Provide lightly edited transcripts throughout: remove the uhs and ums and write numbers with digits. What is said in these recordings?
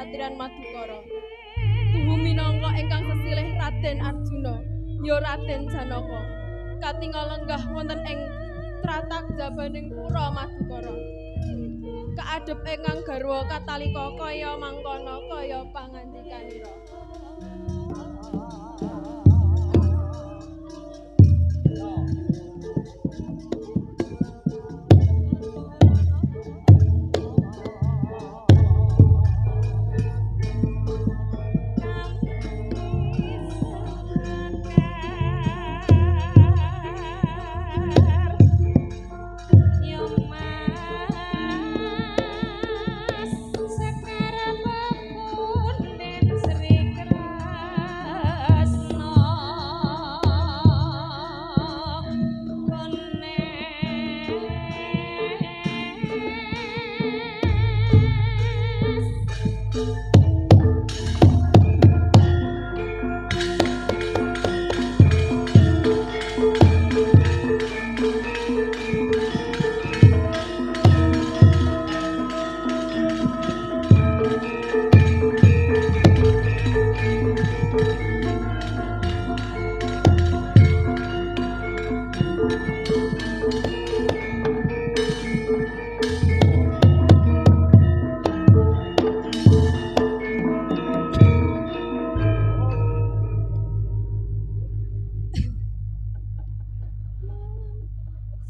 kasatriyan Madukara. Tuhu minangka ingkang sesilih Raden Arjuna, ya Raden Janaka. Katingal lenggah wonten ing tratag jabaning pura Madukara. Kaadhep ingkang garwa katalika kaya mangkono kaya pangandikanira.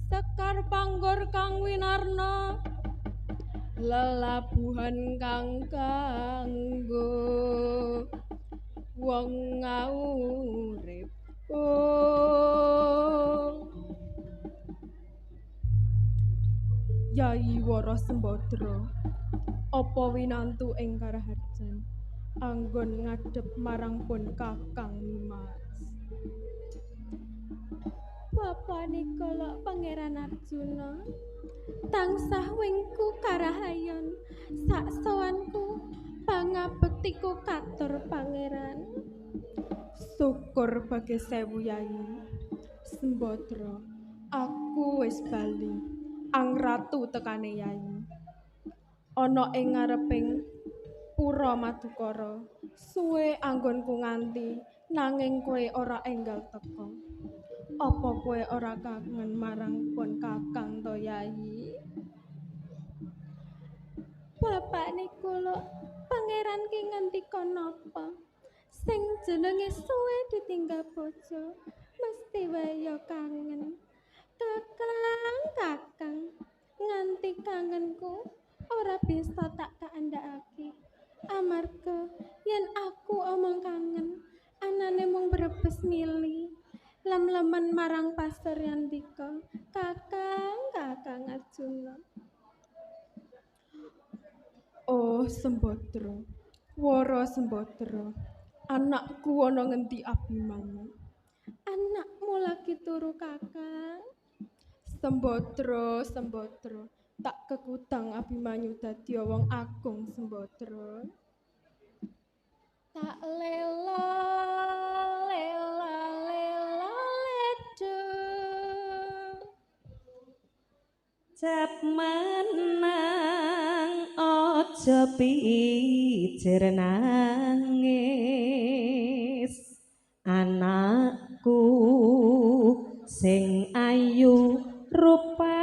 Sekar panggor kang winarna, lelabuhan kang kanggo wong ngaurip. Yai Wara Sembadra, apa winantu ing karaharjan anggon ngadhep marang pun Kakang Nimas? Bapa nika Pangeran Arjuna, tansah wingku karahayon sak sowanku pangabektiku katur pangeran. Syukur bagi sewu Yai Sembadra, aku wis bali ang ratu tekane Yai. Ana ing ngareping pura Madukara, suwe anggonku nganti nanging kowe ora enggal teka. Apa kowe ora kangen marang pun Kakang to Yai? Bapak niku lho pangeran ki ngendika napa? Sing jenenge suwe ditinggal bojo mesti wae ya kangen. Kakang, kakang, nganti kangenku ora bisa tak kandhakake. Amarga yen aku omong kangen, anane mung brebes mili. Lem-lemen marang pasuryan dika, Kakang, Kakang Arjuna. Oh Sembadra, Wara Sembadra, anakku ana ngendi Abimanyu? Anakmu lagi turu Kakang. Sembadra, Sembadra, tak kekutang Abimanyu dadi wong agung Sembadra. Tak lela lela lela ledo. Cap menang aja pijer nangis, anakku sing ayu rupane,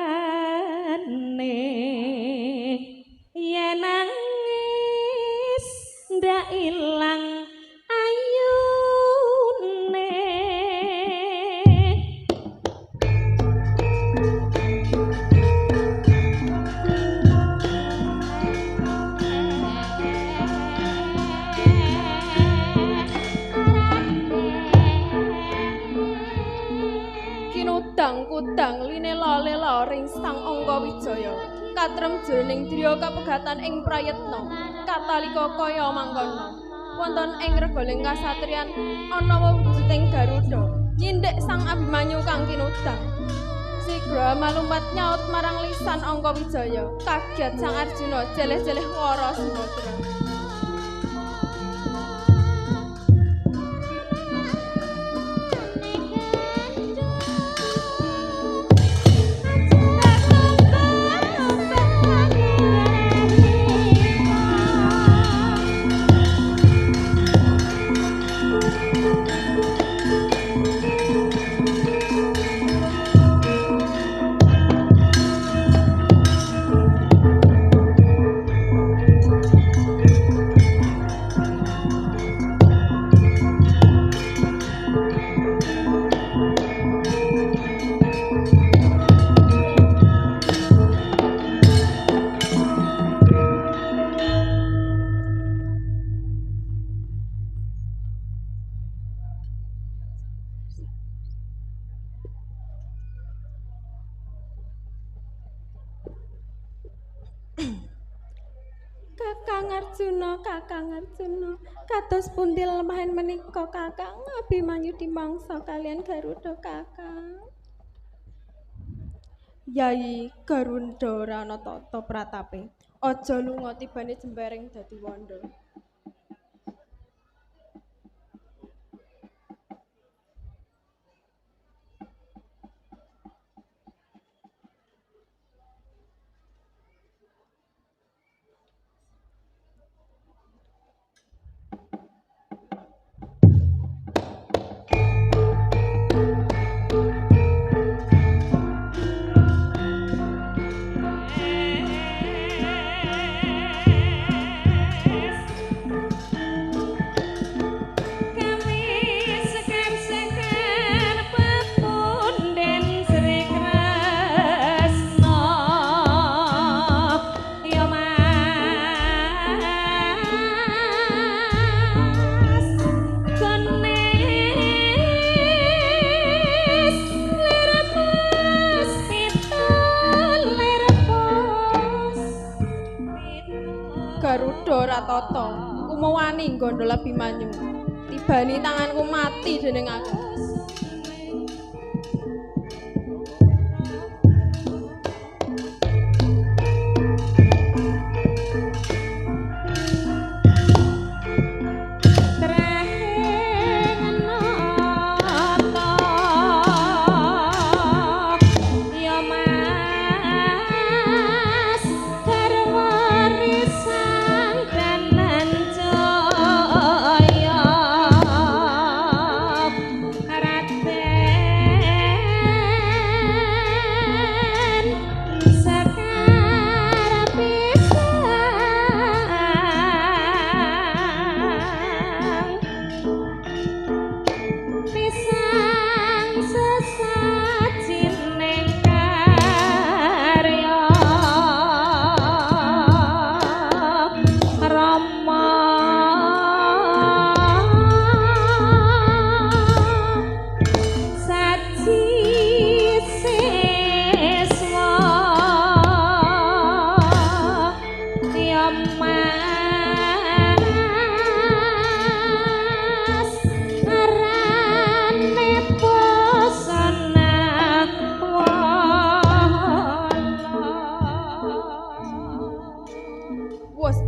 yen nangis ndak ilang ayune. Kinudang kudang linela lela ring sang Angka Wijaya, katrem jroning driya kapegatan ing prayetna katalika kaya mangkono. Wonten ing regaling kasatriyan ana wujuding Garuda nyindhik sang Abimanyu kang kinudang. Sigra malumpat nyaut marang lisan Angka Wijaya, kaget sang Arjuna jeleh-jeleh Wara Sembadra. Arjuna, Kakang Arjuna, kados pundi lemahan menika Kakang? Abimanyu dimangsa kalian Garuda Kakang. Yayi Garuda ora ana tata pratape. Aja lunga tibane jembareng dadi wanda. Garuda ora tata, kumawani nggondol Abimanyu. Tibani tanganku mati dening aku.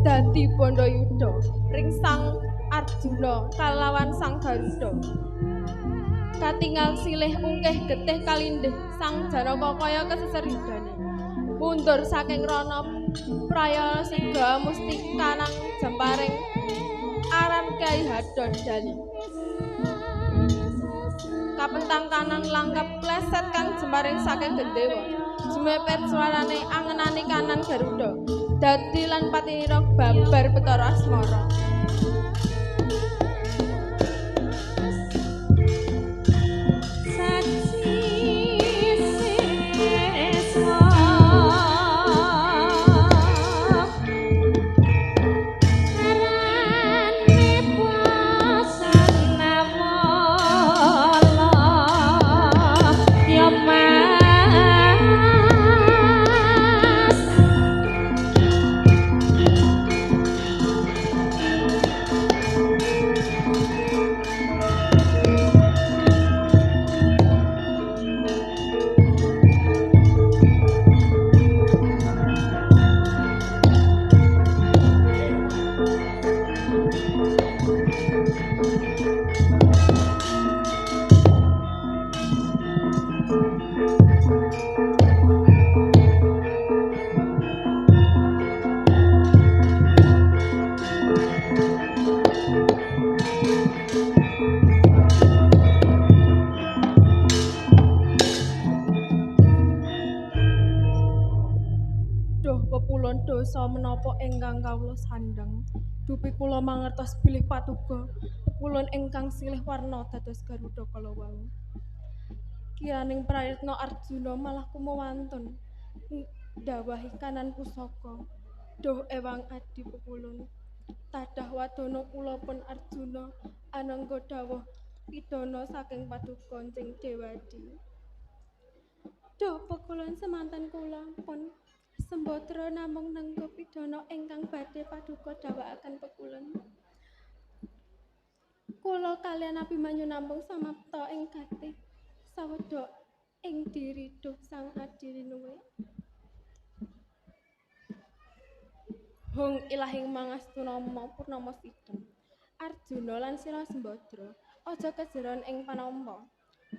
Dadi Bandayuda ring Sang Arjuna kalawan Sang Garuda. Katingal silih ungkeh getih kalindih Sang Janaka kaya keseser yudane. Mundur saking rana prayasiga mustika nang jemparing aran Kyai Hadon Dali. Kapentang kanan langkap pleset kang jemparing saking gendewa. Jumepet suarane angenani kanan Garuda. Dadi lan patinira babar Bathara Asmara. Dosa menapa ingkang kawula sandhang, dupi kula mangertos bilih patuko pepulun ingkang silih warna dados Garuda kala wau. Kiraning prayitna Arjuna malah kumawantun ndawahi kanan pusaka. Duh ewang adi pepulun, tadah wadana kula pun Arjuna anangga dawuh pidana saking paduka Njing Dewadi. Duh pekulun semanten kula pun Sembadra namung nengga pidana ingkang badhe paduka dhawakaken pekulun. Kula kaliyan Abimanyu namung samapta ing gatih sawedha ing diri duh sang adirinuwe. Hung ilahing mangastunama purnama sidhem. Arjuna lan sira Sembadra aja kejeron ing panampa.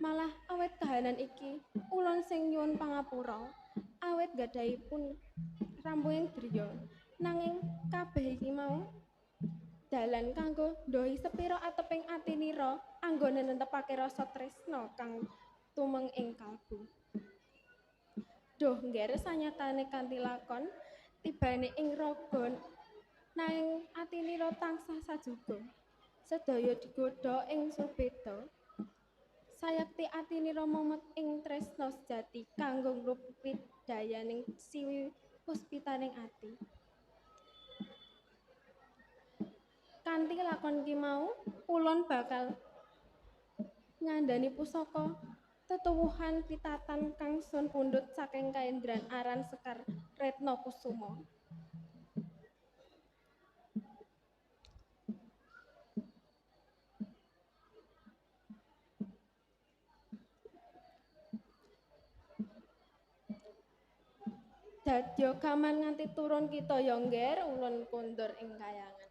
Malah awit kahanan iki ulun sing nyuwun pangapura awit gadhahipun rampunging driya. Nanging kabeh iki mau dalan kanggo ndohi sepira ateping atinira anggone nentepake rasa tresna kang tumeng ing kalbu. Duh ngger sanyatane kanthi lakon tibane ing raga nanging atinira tansah sajuga. Sedaya digodha ing surbeda. Sayekti atinira mumet ing tresna sejati kanggo ngrupit dayaning siwi puspitaning ati. Kanthi lakon ki mau ulun bakal ngandhani pusaka tetuwuhan pitatan kang sun pundhut saking kaendran aran Sekar Retna Kusuma. Dadya gaman nganti turun kita ya ngger ulun kondur ing kayangan.